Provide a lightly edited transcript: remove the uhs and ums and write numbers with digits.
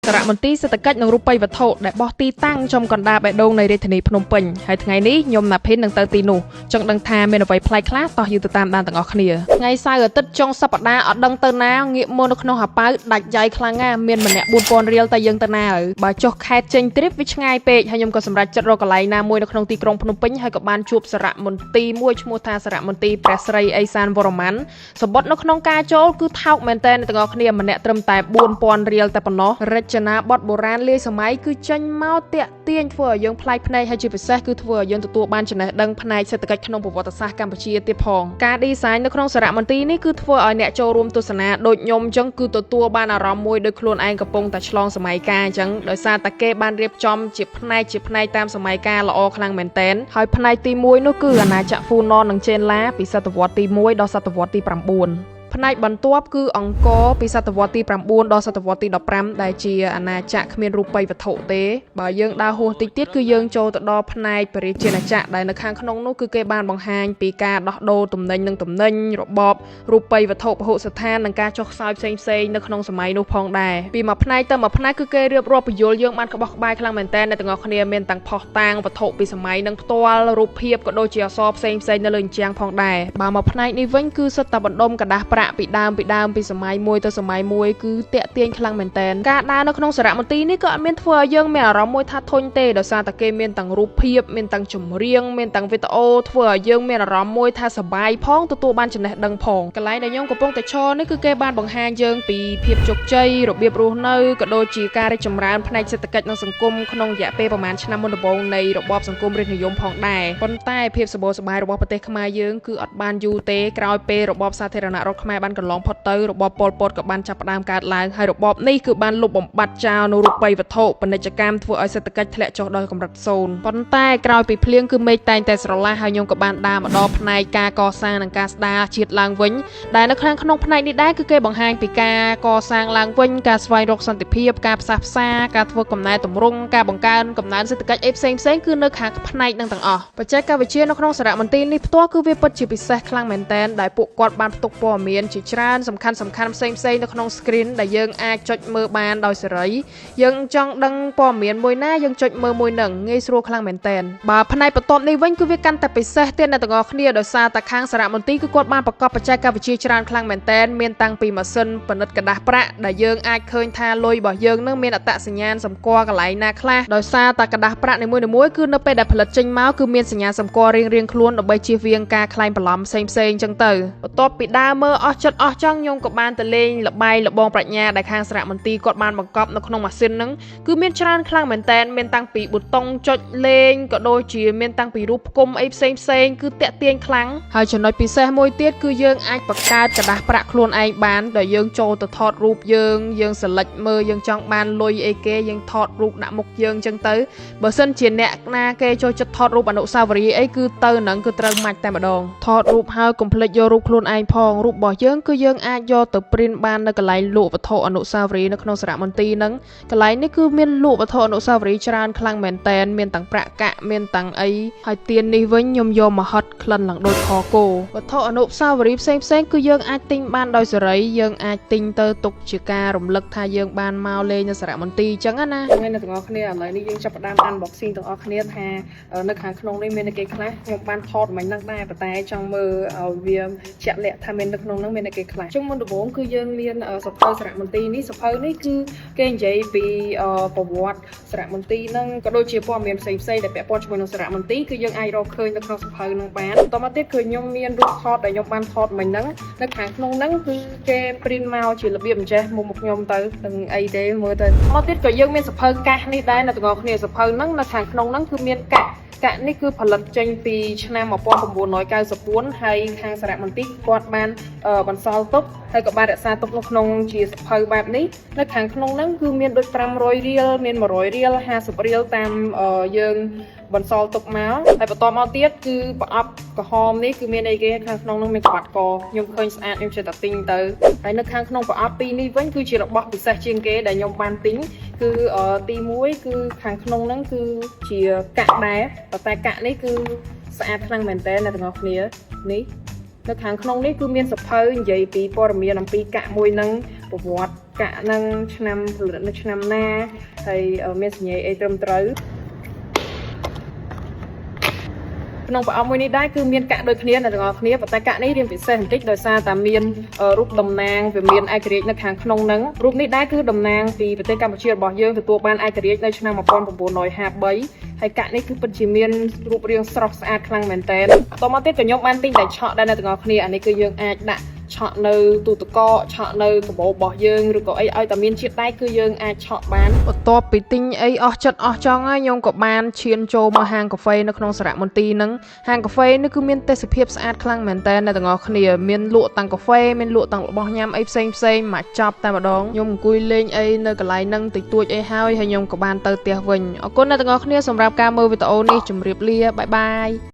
សារមន្ទីរសេដ្ឋកិច្ចនិងរូបិយវត្ថុដែលបោះទីតាំងចំកណ្ដាលបេះដូងនៃរាជធានីភ្នំពេញហើយថ្ងៃនេះខ្ញុំណាភិននឹងទៅទីនោះចង់ដឹងថាមានអ្វីប្លែកខ្លះតោះយើងទៅតាមដានទាំងអស់គ្នាថ្ងៃសៅរ៍អាទិត្យចុងសប្តាហ៍អត់ដឹងទៅណាងាកមកនៅក្នុងហប៉ៅដាច់យ៉ៃខ្លាំងណាស់មានម្នាក់4000រៀលតែយើងទៅណាហើយបើចុះខេត្តចេញ trip វាឆ្ងាយពេកហើយខ្ញុំក៏សម្រេចចិត្តរកកន្លែងណាមួយនៅក្នុងទីក្រុងភ្នំពេញហើយក៏បានជួបសារមន្ទីរមួយឈ្មោះថាសារមន្ទីរព្រះស្រីអេសានវរ្ម័ន សម្បត្តិនៅក្នុងការចូលគឺថោកមែនតើអ្នកទាំងអស់គ្នាម្នាក់ត្រឹមតែ4000រៀលតែប៉ុណ្ណោះរចនាបថបុរាណលាយសម័យគឺចេញមកតាក់ទាញធ្វើឲ្យយើងប្លែកភ្នែកហើយជាពិសេសគឺធ្វើឲ្យយើងទទួលបានចំណេះដឹងផ្នែកសេដ្ឋកិច្ចក្នុងប្រវត្តិសាស្ត្រកម្ពុជាទៀតផងការ design នៅក្នុងសារមន្ទីរនេះគឺធ្វើឲ្យអ្នកចូលរួមទស្សនាដូចខ្ញុំអញ្ចឹងគឺទទួលបានអារម្មណ៍មួយដូចខ្លួនឯងកំពុងតែឆ្លងសម័យកាលអញ្ចឹងដោយសារតែគេបានរៀបចំជាផ្នែកជាផ្នែកតាមសម័យកាលល្អខ្លាំងមែនទែនហើយផ្នែកទី1នោះគឺអាណាចក្រហ្វូណននិងចេនឡាពីសតវត្សទី1ដល់សតវត្សទី9ផ្នែកបន្ទាប់គឺអង្គរពីសតវត្សទី9ដល់សតវត្សទី15ដែលជាអាណាចក្រគ្មានរូបិយវត្ថុទេបើយើងដើរហួសតិចទៀតគឺយើងចូលទៅដល់ផ្នែកព្រះរាជាណាចក្រដែលនៅខាងក្នុងនោះគឺគេបានបង្ហាញពីការដោះដូរទំនិញនិងទំនិញរបបរូបិយវត្ថុពហុស្ថាននិងការចុះខ្សោយផ្សេងៗនៅក្នុងសម័យនោះផងដែរពីមួយផ្នែកទៅមួយផ្នែកគឺគេរៀបរាប់ពន្យល់យើងបានក្បោះក្បាយខ្លាំងមែនទែនអ្នកទាំងអស់គ្នាមានទាំងផុសតាងវត្ថុពីសម័យនឹងផ្ទាល់រូបភាពក៏ដូចជាអក្សរផ្សេងៗនៅលើជញ្ជាំងផងដែរបើមកផ្នែកនេះវិញគឺសុទ្ធតែបណ្ដុំក្រដាសប្រាក់ពីដើមពីដើមពីសម័យមួយទៅសម័យមួយគឺតាក់ទាញខ្លាំងមែនទែនការដើរនៅក្នុងសារមន្ទីរនេះក៏អត់មានធ្វើឲ្យយើងមានអារម្មណ៍មួយថាធុញទេដោយសារតែគេមានទាំងរូបភាពមានទាំងចម្រៀងមានទាំងវីដេអូធ្វើឲ្យយើងមានអារម្មណ៍មួយថាសប្បាយផងទទួលបានចំណេះដឹងផងកន្លែងដែលខ្ញុំកំពុងតែឈរនេះគឺគេបានបង្ហាញយើងពីភាពជោគជ័យរបៀបរស់នៅក៏ដូចជាការរីកចម្រើនផ្នែកសេដ្ឋកិច្ចនិងសង្គមក្នុងរយៈពេលប្រហែលឆ្នាំមុនដំបូងនៃរបបសង្គមរាស្ត្រនិយមផងដែរប៉ុន្តែភាពសម្បូរសប្បាយរបស់ប្រទេសខ្មែរយើងគឺអត់បានយូរទេក្រោយពេលរបបសាធារណរដ្ឋខ្មែរបានកន្លងផុតទៅរបបប៉ុលពតក៏បានចាប់ផ្ដើមកើតឡើងហើយរបបនេះគឺបានលុបបំបាត់ចោលនូវរូបិយវត្ថុពាណិជ្ជកម្មធ្វើឲ្យសេដ្ឋកិច្ចធ្លាក់ចុះដល់កម្រិតសូន្យប៉ុន្តែក្រោយពីភ្លៀងគឺមេឃតែងតែស្រឡះហើយខ្ញុំក៏បានដើរមកដល់ផ្នែកការកសាងនិងការស្ដារជាតិឡើងវិញដែលនៅខាងក្នុងផ្នែកនេះដែរគឺគេបង្ហាញពីការកសាងឡើងវិញការស្វែងរកសន្តិភាពការផ្សះផ្សាការធ្វើកំណែទម្រង់ការបង្កើនកំណើនសេដ្ឋកិច្ចអីផ្សេងៗគឺនៅខាងផ្នែកនឹងទាំងអស់បច្ចេកវិទ្យានៅក្នុងសារមន្ទីរនេះផ្ទាល់គឺវាពិតជាពិសេសខ្លាំងមែនទែនដែលពួកគាត់បានផ្ទុកព័ត៌មានជាច្រើនសំខាន់សំខាន់ផ្សេងៗនៅក្នុង screen ដែលយើងអាចចុចមើលបានដោយសេរីយើងចង់ដឹងព័ត៌មានមួយណាយើងចុចមើលមួយនឹងងាយស្រួលខ្លាំងមែនទែនបើផ្នែកបន្ទាប់នេះវិញគឺវាកាន់តែពិសេសទៀតអ្នកទាំងអស់គ្នាដោយសារតែខាងសារមន្ទីរគឺគាត់បានប្រកបបច្ចេកវិទ្យាច្រើនខ្លាំងមែនទែនមានតាំងពីម៉ាស៊ីនផលិតក្រដាសប្រាក់ដែលយើងអាចឃើញថាលុយរបស់យើងនឹងមានអត្តសញ្ញាណសម្គាល់កន្លែងណាខ្លះដោយសារតែក្រដាសប្រាក់នីមួយៗគឺនៅពេលដែលផលិតចេញមកគឺមានសញ្ញាសម្គាល់រៀងៗខ្លួនដើម្បីជៀសវាងការក្លែងបន្លំផ្សេងៗអញ្ចឹងទៅបន្ទាប់ពីដើរមើលអស់ចិត្តអស់ចង់ខ្ញុំក៏បានទៅលេងល្បែងលបងប្រាជ្ញាដែលខាងសារមន្ទីរគាត់បានបង្កប់នៅក្នុងម៉ាស៊ីនហ្នឹងគឺមានច្រើនខ្លាំងមែនតើមានតាំងពីប៊ូតុងចុចលេងក៏ដូចជាមានតាំងពីរូបផ្គុំអីផ្សេងផ្សេងគឺតាក់ទាញខ្លាំងហើយចំណុចពិសេសមួយទៀតគឺយើងអាចបង្កើតក្រដាសប្រាក់ខ្លួនឯងបានដោយយើងចូលទៅថតរូបយើងយើង select មើលយើងចង់បានលុយអីគេយើងថតរូបដាក់មុខយើងអញ្ចឹងទៅបើសិនជាអ្នកណាគេចូលចិត្តថតរូបអនុស្សាវរីយ៍អីគឺទៅហ្នឹងគឺត្រូវម៉ាច់តែម្ដងថតរូបហើយកុំភ្លេចយករូបខ្លួនឯងផងរូបរបស់យើងគឺយើងអាចយកទៅ print បាននៅកន្លែងលក់វត្ថុអនុស្សាវរីយ៍នៅក្នុងសារមន្ទីរហ្នឹងកន្លែងនេះគឺមានលក់វត្ថុអនុស្សាវរីយ៍ច្រើនខ្លាំងមែនតែនមានទាំងប្រាក់កាក់មានទាំងអីហើយទៀននេះវិញខ្ញុំយកមកហិតក្លិនឡើងដូចខគោវត្ថុអនុស្សាវរីយ៍ផ្សេងផ្សេងៗគឺយើងអាចទិញបានដោយសេរីយើងអាចទិញទៅទុកជាការរំលឹកថាយើងបានមកលេងនៅសារមន្ទីរអញ្ចឹងណាថ្ងៃនេះទាំងអស់គ្នាឥឡូវនេះយើងចាប់ផ្ដើម unboxing ទាំងអស់គ្នាថានៅខាងក្នុងនេះមានអីគេខ្លះខ្ញុំបានថតមិញហ្នឹងដែរប៉ុន្តែចង់មើលឲ្យវាជាក់លាក់ថាមាននៅក្នុងហ្នឹងមានអីគេខ្លះអញ្ចឹងមុនដំបូងគឺយើងមានសៀវភៅសារមន្ទីរនេះសៀវភៅនេះគឺគេនិយាយពីប្រវត្តិសារមន្ទីរហ្នឹងក៏ដូចជាព័ត៌មានផ្សេងៗដែលពាក់ព័ន្ធជាមួយនឹងសារមន្ទីរគឺយើងអាចរកឃើញនៅក្នុងសៀវភៅហ្នឹងបានបន្តមកទៀតគឺខ្ញុំមានរូបថតដែលខ្ញុំបានថតមិញហ្នឹងនៅខាងក្នុងហ្នឹងគឺគេ print មកជារបៀបអញ្ចេះមុខមុខខ្ញុំទៅនឹងអីទេមើលទៅមកទៀតក៏យើងមានសៀវភៅកាសនេះដែរនៅទាំងអស់គ្នាសៀវភៅហ្នឹងនៅខាងក្នុងហ្នឹងគឺមានកាក់កាក់នេះគឺផលិតចេញពីឆ្នាំ1994ហើយខាងសារមន្ទីរគាត់បានបន្សល់ទុកហើយក៏បានរក្សាទុកនៅក្នុងជាសៀវភៅបែបនេះនៅខាងក្នុងហ្នឹងគឺមានដូច500រៀលមាន100រៀល50រៀលតាមយើងបន្សល់ទុកមកហើយបន្តមកទៀតគឺប្រអប់ក្រហមនេះគឺមានអីគេខាងក្នុងនោះមានក្បាត់កខ្ញុំឃើញស្អាតខ្ញុំចេះតែទិញទៅហើយនៅខាងក្នុងប្រអប់ពីរនេះវិញគឺជារបស់ពិសេសជាងគេដែលខ្ញុំបានទិញគឺទី1គឺខាងក្នុងហ្នឹងគឺជាកាក់ដែរប៉ុន្តែកាក់នេះគឺស្អាតខ្លាំងមែនតើអ្នកទាំងអស់គ្នានេះនៅខាងក្នុងនេះគឺមានសៀវភៅនិយាយពីព័ត៌មានអំពីកាក់មួយហ្នឹងប្រវត្តិ កាក់ហ្នឹងឆ្នាំផលិតនៅឆ្នាំណាហើយមានសញ្ញាអីត្រឹមត្រូវក្នុងប្រអប់មួយនេះដែរគឺមានកាក់ដូចគ្នាអ្នកទាំងអស់គ្នាប៉ុន្តែកាក់នេះរៀងពិសេសបន្តិចដោយសារតែមានរូបតំណាងវាមានឯករាជ្យនៅខាងក្នុងហ្នឹងរូបនេះដែរគឺតំណាងពីប្រទេសកម្ពុជារបស់យើងទទួលបានឯករាជ្យនៅឆ្នាំ1953ហើយកាក់នេះគឺពិតជាមានរូបរាងស្រស់ស្អាតខ្លាំងមែនតើបន្តមកទៀតក៏ខ្ញុំបានទិញតែឆក់ដែរអ្នកទាំងអស់គ្នាអានេះគឺយើងអាចដាក់ឆក់នៅទូទឹកកកឆក់នៅកាបូបរបស់យើងឬក៏អីឲ្យតែមានជាតិដែកគឺយើងអាចឆក់បានបន្ទាប់ពីទិញអីអស់ចិត្តអស់ចង់ហើយខ្ញុំក៏បានឈានចូលមកហាងកាហ្វេនៅក្នុងសារមន្ទីរហ្នឹងហាងកាហ្វេនេះគឺមានទេសភាពស្អាតខ្លាំងមែនតើអ្នកទាំងអស់គ្នាមានលក់តាំងកាហ្វេមានលក់តាំងរបស់ញ៉ាំអីផ្សេងផ្សេងមកចប់តែម្ដងខ្ញុំអង្គុយលេងអីនៅកន្លែងហ្នឹងតិចតួចអីហើយហើយខ្ញុំក៏បានទៅផ្ទះវិញអរគុណអ្នកទាំងអស់គ្នាសម្រាប់ការមើលវីដេអូនេះជម្រាបលា bye bye.